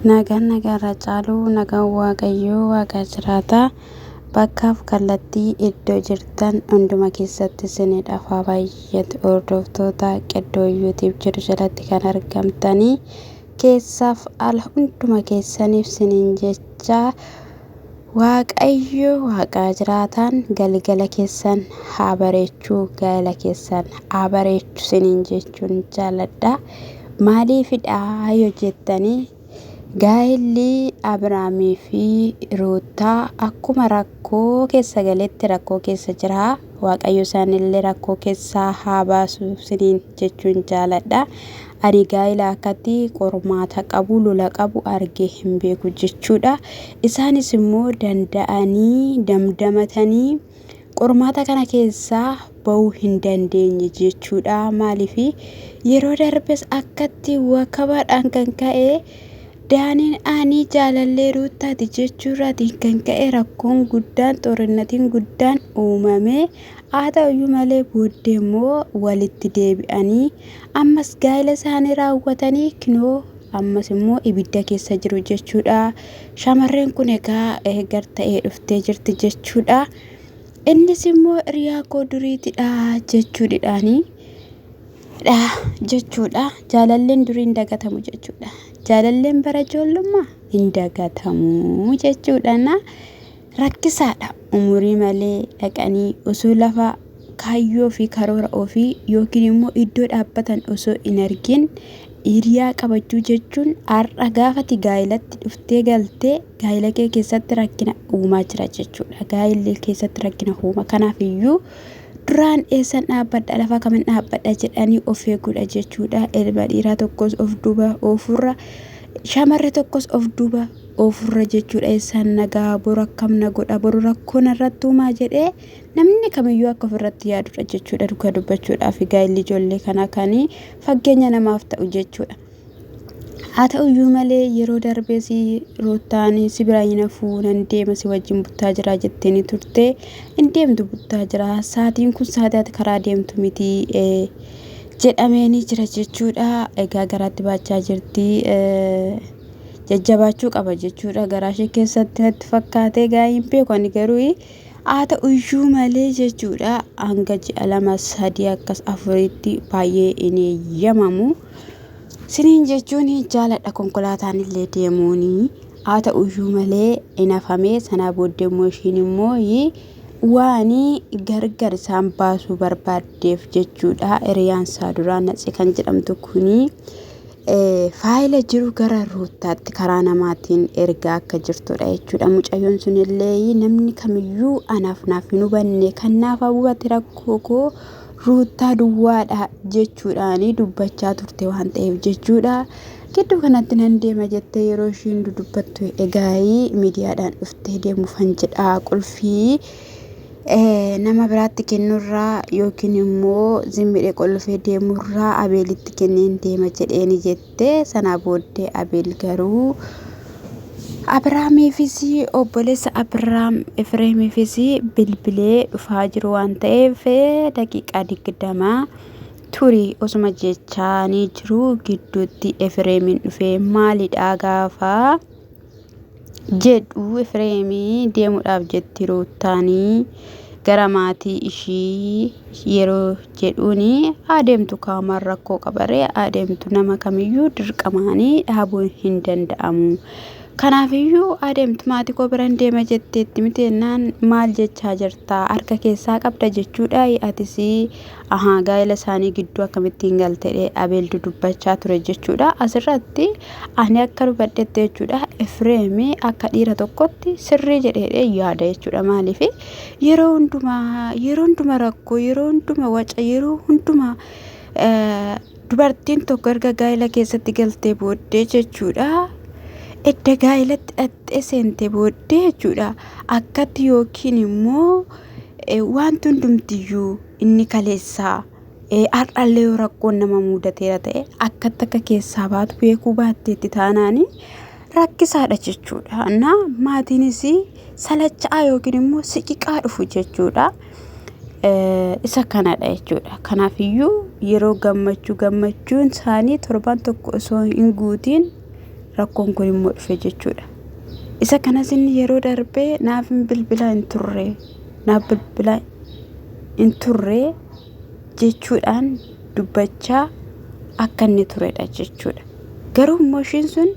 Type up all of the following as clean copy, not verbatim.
Nagaan nagaarraa caalu nagaan Waaqayyoo Waaqa jiraataa bakkaaf kallattii iddoo jirtan hunduma keessatti isiniidhaaf haa baay'atu. Hordoftoota Qeddoo YouTube jedhu jalatti kan argamtanii keessaaf ala hunduma keessaniif isiniin jecha Waaqayyo Waaqaa jiraataan galgala keessan haa bareechu, gaa'ela keessan haa bareechu isiniin jechuun jaaladha. Maaliifidha yoo jettanii gaa'elli Abiraamii fi Ruuttaa akkuma rakkoo keessa galetti rakkoo keessa jira. Waaqayyo isaanillee rakkoo keessaa haa baasu isiniin jechuun jaaladha. Ani gaa'ila akkatti qormaata qabu, lola qabu argee hin beeku jechuudha. Isaanis immoo danda'anii damdamatanii qormaata kana keessaa ba'uu hin dandeenye jechuudha. Maaliif yeroo darbes akkatti wakabaadhaan kan ka'e Daaniin ani jaalallee Ruuttaati jechuurraatiin kan ka'e rakkoon guddaan xoorinnatiin guddaan uumame. Haa ta'uyyuu malee booddee immoo walitti deebi'anii ammas gaa'ela isaanii raawwatanii kinoo ammas immoo ibidda keessa jiru jechuudha. Shamarreen kun egaa gar ta'ee dhuftee jirti jechuudha. Innis immoo hiriyaa koo duriitidha jechuudhaani. Dha jechuudha. Jaalalleen durii hin dagatamu jechuudha. Jaalalleen bara ijoollummaa hin dagatamu jechuudha. Na rakkisaadha. Umurii malee dhaqanii osoo lafa kaayyoo fi karoora ofii yookiin immoo iddoo dhaabbatan osoo hin argin hiriyaa qabachuu jechuun har'a gaafati gaa'elatti dhuftee galtee gaa'ela kee keessatti rakkina uumaa jira jechuudha. Gaa'elli keessatti rakkina uuma. Kanaaf iyyuu Duraan eessan dhaabbadha lafa kamin dhaabbadha jedhanii of eeguudha jechuudha. Ilma dhiiraa tokkos of duuba oofurra shamarri tokkos of duuba oofurra jechuudha. Eessaan nagaa boru akkam na godha boru rakkoo narratti uumaa jedhee namni kamiyyuu akka ofirratti yaadudha jechuudha. Dhugaa dubbachuudhaaf gaa'illi ijoollee kanaa kan fakkeenya namaaf ta'u jechuudha. Haa ta'uyyuu malee yeroo darbees Ruuttaan si biraa hin hafu nan deema si wajjin buttaa jiraa jetteeni turte. Hin deemtu buttaa jira. Saatiin kun saatii ati karaa deemtu miti jedhameeni jira jechuudha. Egaa garaatti baachaa jirti. Jajjabaachuu qaba jechuudha. Garaa ishee keessatti natti fakkaatee egaa hin beeku ani garuu haa ta'uyyuu malee jechuudha hanga ji'a lama sadii akkas afuritti baay'ee hin eeyyamamu. Siniin jechuun jaaladha konkolaataan illee deemuuni. Haa ta'uyyuu malee hin hafamee sanaa booddee immoo ishiin immoo waan gargar isaan baasuu barbaaddeef jechuudha. Hiriyaan isaa duraa Natsi kan jedhamtu kuni faayila jiru gara Ruuttaatti karaa namaatiin ergaa akka jirtudha jechuudha. Mucayyoon sunillee namni kamiyyuu anaaf naaf hin hubanne kan naaf hubate rakkoo koo Ruuttaa duwwaadha jechuudhaan dubbachaa turte waan ta'eef jechuudha. Gidduu kanatti nan deema jettee yeroo ishiin dudubbattu egaa miidiyaadhaan dhuftee deemuufan jedha qulfii nama biraatti kennurraa yookiin immoo zimmidhe qolfee deemurraa Abeelitti kenneen deema jedheeni jette. Sanaa booddee Abeel garuu Abiraamiifis obboleessa Abiraam Efreemiifis bilbilee dhufaa jiru waan ta'eef daqiiqaa 20 turi osuma jechaanii jiru gidduutti Efreemiin dhufee maalidhaa gaafa jedhu Efreemii deemuudhaaf jetti Ruuttaanii gara maatii ishii yeroo jedhuuni adeemtu kaamaan rakkoo qabaree adeemtu nama kamiyyuu dirqamaanii dhaabuun hin danda'amu. Kanaafiyyuu adeemtu maatii koo biran deema jetteetti miti jennaan maal jechaa jirta harka keessaa qabda jechuudha atis ahaa gaa'ela isaanii gidduu akkamittiin galtedhe Abeel dudubbachaa ture jechuudha asirratti ani akka dubadhetti jechuudha Efreemi akka dhiira tokkotti sirrii jedhee yaada jechuudha maaliif Yeroo hundumaa yeroo hundumaa rakkoo yeroo hundumaa waca yeroo hundumaa dubartiin tokko erga gaa'ela keessatti galtee booddee jechuudha. Edda gaa'elatti dhaxxee seente booddee jechuudha. Akkatti yookiin immoo wanti hundumtiyyuu inni kaleessaa har'allee yoo rakkoon nama muudateera ta'e akkatti akka keessaa baatu beekuu baatteetti taanaani rakkisaadha jechuudha. Na maatiinis salacha'aa yookiin immoo siqiqaa dhufu jechuudha. Isa kanadha jechuudha. Kanaafiyyuu yeroo gammachuu gammachuun isaanii torban tokko osoo hin guutiin Rakkoon kun immoo dhufe jechuudha. Isa kanas inni yeroo darbee naaf hin bilbilaa hin turre naaf bilbilaa hin turre jechuudhaan dubbachaa akka inni turedha jechuudha. Garuu immoo ishiin sun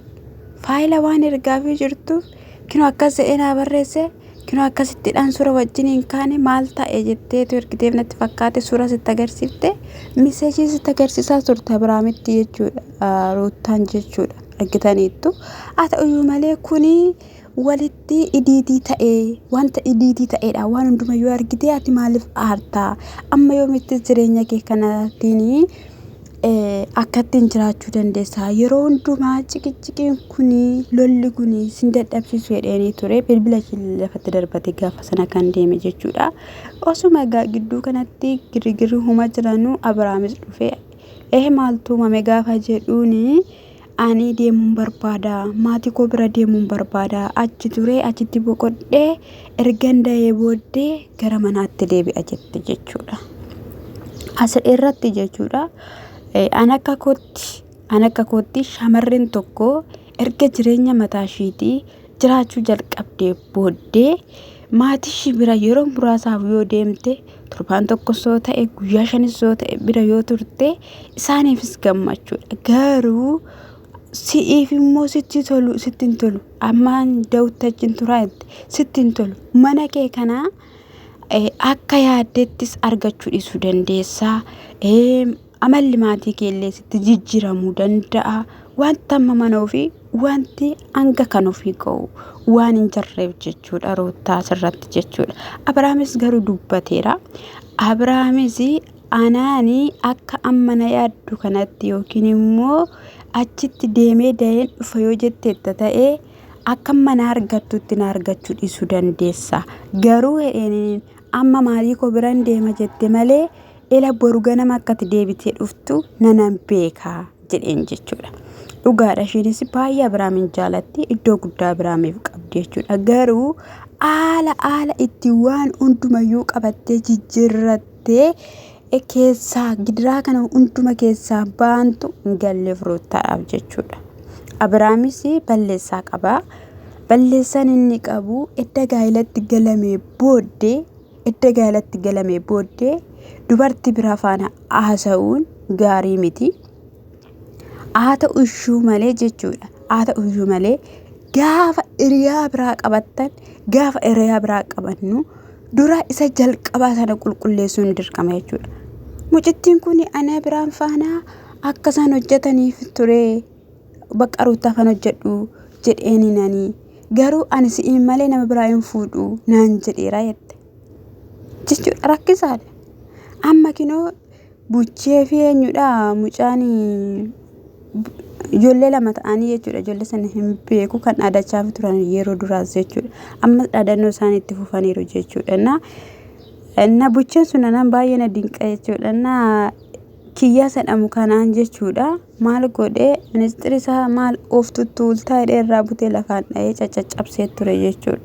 faayila waan ergaafii jirtuuf kinoo akkas jedhee naa barreesse kinoo akkasittidhaan suura wajjin hin kaane maal ta'e jetteetu ergiteef natti fakkaate suura sitti agarsiifte miseejii sitti agarsiisaa turte Abiraamitti jechuudha Ruuttaan jechuudha argitaniittu. Haa ta'uyyuu malee kuni walitti idiitii ta'e wanta idiitii ta'edha waan hundumayyuu argitee ati maaliif aartaa amma yoomittis jireenya kee kanaatiin akkattiin jiraachuu dandeessa yeroo hundumaa ciqiciqiin kun lolli kun sin dadhabsiisu jedheenii ture bilbila ishee lafatti darbate gaafa sana kan deeme jechuudha osuma egaa gidduu kanatti girigirri huma jiranuu Abiraamis dhufee ee maaltu uumame gaafa jedhuuni Ani deemuun barbaada. Maatii koo bira deemuun barbaada. Achi turee achitti boqodhee ergan da'ee booddee gara manaatti deebi'a jette jechuudha. As irratti jechuudha. An akka kootti an akka kootti shamarreen tokko erga jireenya mataa ishiitii jiraachuu jalqabdee booddee maatii ishii bira yeroo muraasaaf yoo deemte torbaan tokkos yoo ta'e guyyaa shanis yoo ta'e bira yoo turte isaaniifis gammachuudha. Garuu si'iif immoo sitti tolu sitti hin tolu. Ammaan da'utti achi hin turaa jette sitti hin tolu. Mana kee kanaa akka yaaddeettis argachuu dhiisuu dandeessa. Amalli maatii kee illee sitti jijjiiramuu danda'a. Wanta amma mana ofii wanti hanga kan ofii ga'u waan hin jirreef jechuudha Ruuttaa asirratti jechuudha. Abrahaamis garuu dubbateera. Abrahaamis anaani akka amma na yaaddu kanatti yookiin immoo achitti deemee da'een dhufa yoo jetteetta ta'ee akka amma na argattutti na argachuu dhiisuu dandeessa. Garuu hedheen amma maatii koo biran deema jette malee Ela boru ganama akka ati deebitee dhuftu nanan beeka jedheen jechuudha. Dhugaadha ishiinis baay'ee Abiraamin jaalatti iddoo guddaa Abiraamiif qabdi jechuudha. Garuu haala haala itti waan hundumayyuu qabattee jijjiirrattee keessaa gidiraa kana hunduma keessaa baantu hin galleef Ruuttaadhaaf jechuudha. Abiraamis balleessaa qaba. Balleessaan inni qabu edda gaa'elatti galamee booddee Edda gaa'elatti galamee booddee dubartii biraa faana haasa'uun gaarii miti. Haa ta'u iyyuu malee jechuudha. Haa ta'u iyyuu malee gaafa hiriyaa biraa qabattan gaafa hiriyaa biraa qabannu dura isa jalqabaa sana qulqulleessuun dirqama jechuudha. Mucittiin kun ana biraan faana akka isaan hojjetaniif ture. Bakka Ruuttaaf kan hojjedhu jedheeni nani. Garuu ani si'iin malee nama biraa hin fuudhu naan jedheera jette. Jechuudha rakkisaadha. Amma kinoo buchee fi eenyudha mucaan ijoollee lama ta'anii jechuudha. Ijoollee sana hin beeku kan dhaadachaa turan yeroo duraas jechuudha. Amma dhaadannoo isaanii itti fufaniiru jechuudha. Na bucheen sun anaan baay'ee na dinqa jechuudha. Na kiyyaa jedhamu kanaan jechuudha. Maal godhee ministiri isaa maal of tuttuultaa jedhee irraa butee lafaan dha'ee caccabsee ture jechuudha.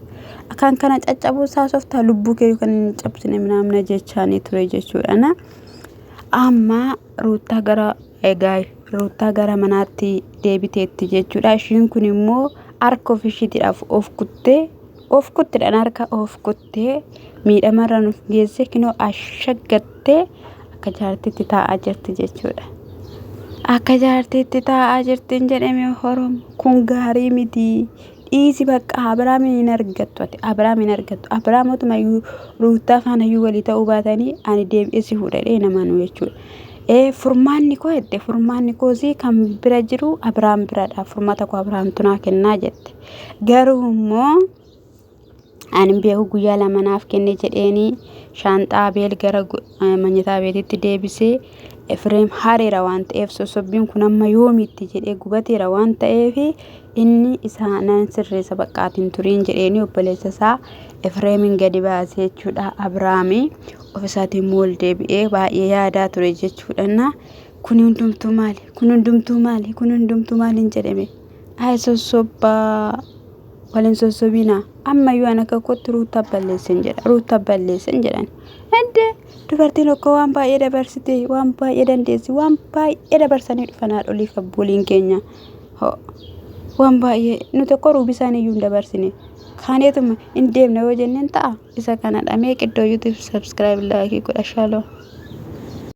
Kan kana caccabuu isaa softaa lubbuu kee kan hin cabsine minaamna jechaanii ture jechuudha. Na amma Ruuttaa gara egaa Ruuttaa gara manaatti deebiteetti jechuudha. Ishiin kun immoo harka of ishiitiidhaaf of kuttee of kuttidhaan harka of kuttee miidhamarraan of geesse kinoo ashaggattee akka jaartiitti taa'aa jirti jechuudha. Akka jaartiitti taa'aa jirti hin jedhame horom kun gaarii miti. Dhiisi bakka Abiraamiin hin argattu ati Abiraamiin hin argattu. Abiraam otuma iyyuu Ruuttaa faana iyyuu walii ta'uu baatanii ani deebi'ee si fuudhadhee namanuu jechuudha. Ee furmaanni koo jette furmaanni koosii kan bira jiru Abiraam biradha furmaata koo Abiraamtu naa kennaa jette. Garuu immoo ani beeku guyyaa lama naaf kenne jedheeni shaanxaa Abeel gara manyataa beetitti deebisee Efreem hareera waan ta'eef sossobbiin kun amma yoomitti jedhee gubateera waan ta'eef inni isaa nan sirreessa baqqaatiin turiin jedheeni obboleessa isaa Efreemin gadi baasee jechuudha Abiraami ofisaatiin immoo ol deebi'ee baay'ee yaadaa ture jechuudha. Kun hundumtuu maali? Kun hundumtuu maali? Kun hundumtuu maali hin jedhame? Ay sossobbaa wal hin sossobinaa ammayyuu an akka kootti Ruuttaa balleessan jedha Ruuttaa balleessan jedhan Ende dubartiin tokko waan baay'ee dabarsite waan baay'ee dandeessi waan baay'ee dabarsanii dhufan haadholiif abbooliin keenya hoo. Waan baay'ee nuti akka ruubii isaanii iyyuu hin dabarsine. Kaaneetuma hin deemne yoo jenneen ta'a. Isa kanadha. Mee qiddoo YouTube subscribe like godha shaaloo.